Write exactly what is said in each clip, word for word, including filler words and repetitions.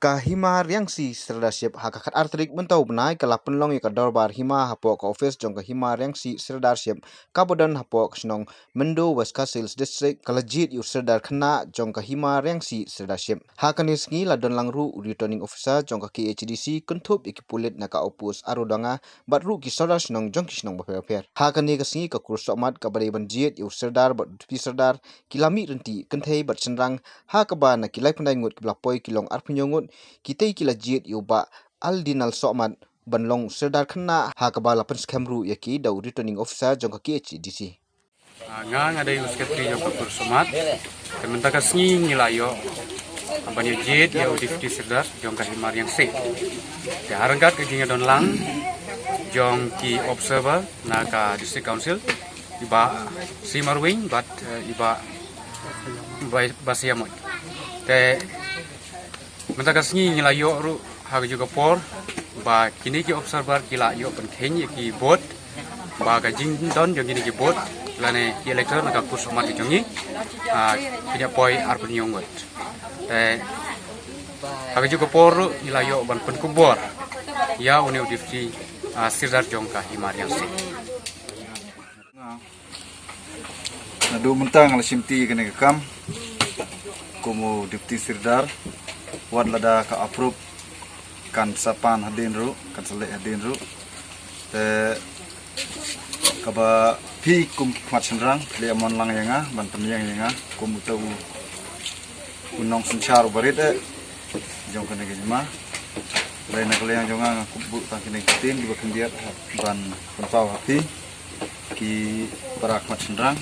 Ka Hima Riangsi Sirdarship ha ka khatar tarik mynta u bnai ka la pynlong ïa ka dorbar hima hapoh ka office jong ka Hima Riangsi Sirdarship kaba don hapoh ka shnong Myndo, West Khasi Hills District, ka la jied ïa u Sirdar khynnah jong ka Hima Riangsi Sirdarship. Ha kane sngi la don lang ruh u returning officer jong ka K H A D C kynthup ïa ki pulit na ka outpost Arodanga bad ruh ki sordar shnong jong ki shnong bapher bapher. Ha kane ka sngi ka kur sohmat kaba dei ban jied ïa u Sirdar bad u Deputy Sirdar ki la mih ryntih kynthei bad shynrang, ha kaba na ki laiphew ngut kiba la poi ki long arphew hynñiew ngut. Kitei ki la jied ïa u Bah Aldinal Sohmat ban long u Sirdar khynnah, ha kaba la pynskhem ruh ïa ki da u returning officer jong ka K H A D C. Ah, nga nga dei u secretary jong ka kur sohmat. Te mynta ka sngi ngi la ïoh ban ïa jied ïa u Deputy Sirdar jong ka Hima Riangsi. Te ha ryngkat ka jingïadon lang jong ki observer na ka District Council, i Bah Simarwing bad, eh, i Bah Bai-, Basiamot. Te mynta ka sngi ngi la ïoh ruh ha kajuh ka por ba kine ki observer ki la ïoh pynkheiñ ïa ki vote, ba ka jingdon jong kine ki vote lane ki elector na ka kur sohmat ka jong ngi, ah, ki ïa poi arphew hynñiew ngut. Te ha kajuh ka por ruh ngi la ïoh ban pynkup bor ïa une u Deputy, ah, Sirdar jong ka Hima Riangsi. Naduh mynta nga la shimti kane ka kam kum u Deputy Sirdar, wat lada ka approve kan sa pan hadien ruh, kan sa leh hadien ruh. Te kaba phi kum ki khmat shynrang phi la ïa mon lang ïa nga ban pynïeng ïa nga kum uta u u nongsynshar uba rit eh jong kane ka hima. Lei na ka liang jong nga, nga kup buh tang kine ki ktien kiba khyndiat ban pynpaw ha phi ki para khmat shynrang.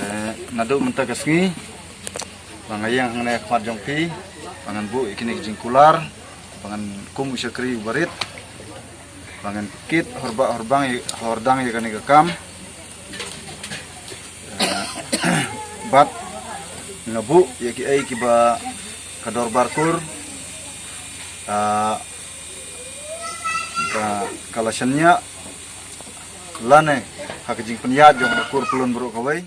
Eh, naduh mynta ka sngi ba nga ïeng hangne ha khmat jong phi, ba ngan buh ïa kine ki jingkular, ba ngan kum u shakri uba rit, ba ngan kit horbah horbang ïa, hordang ïa kane ka kam. Eh, bad nga buh ïa kiei kiba ka dorbar kur, ah, ka, ka la shaniah lane ha ka jingpynïaid jong ka kur Pyllun baroh kawei.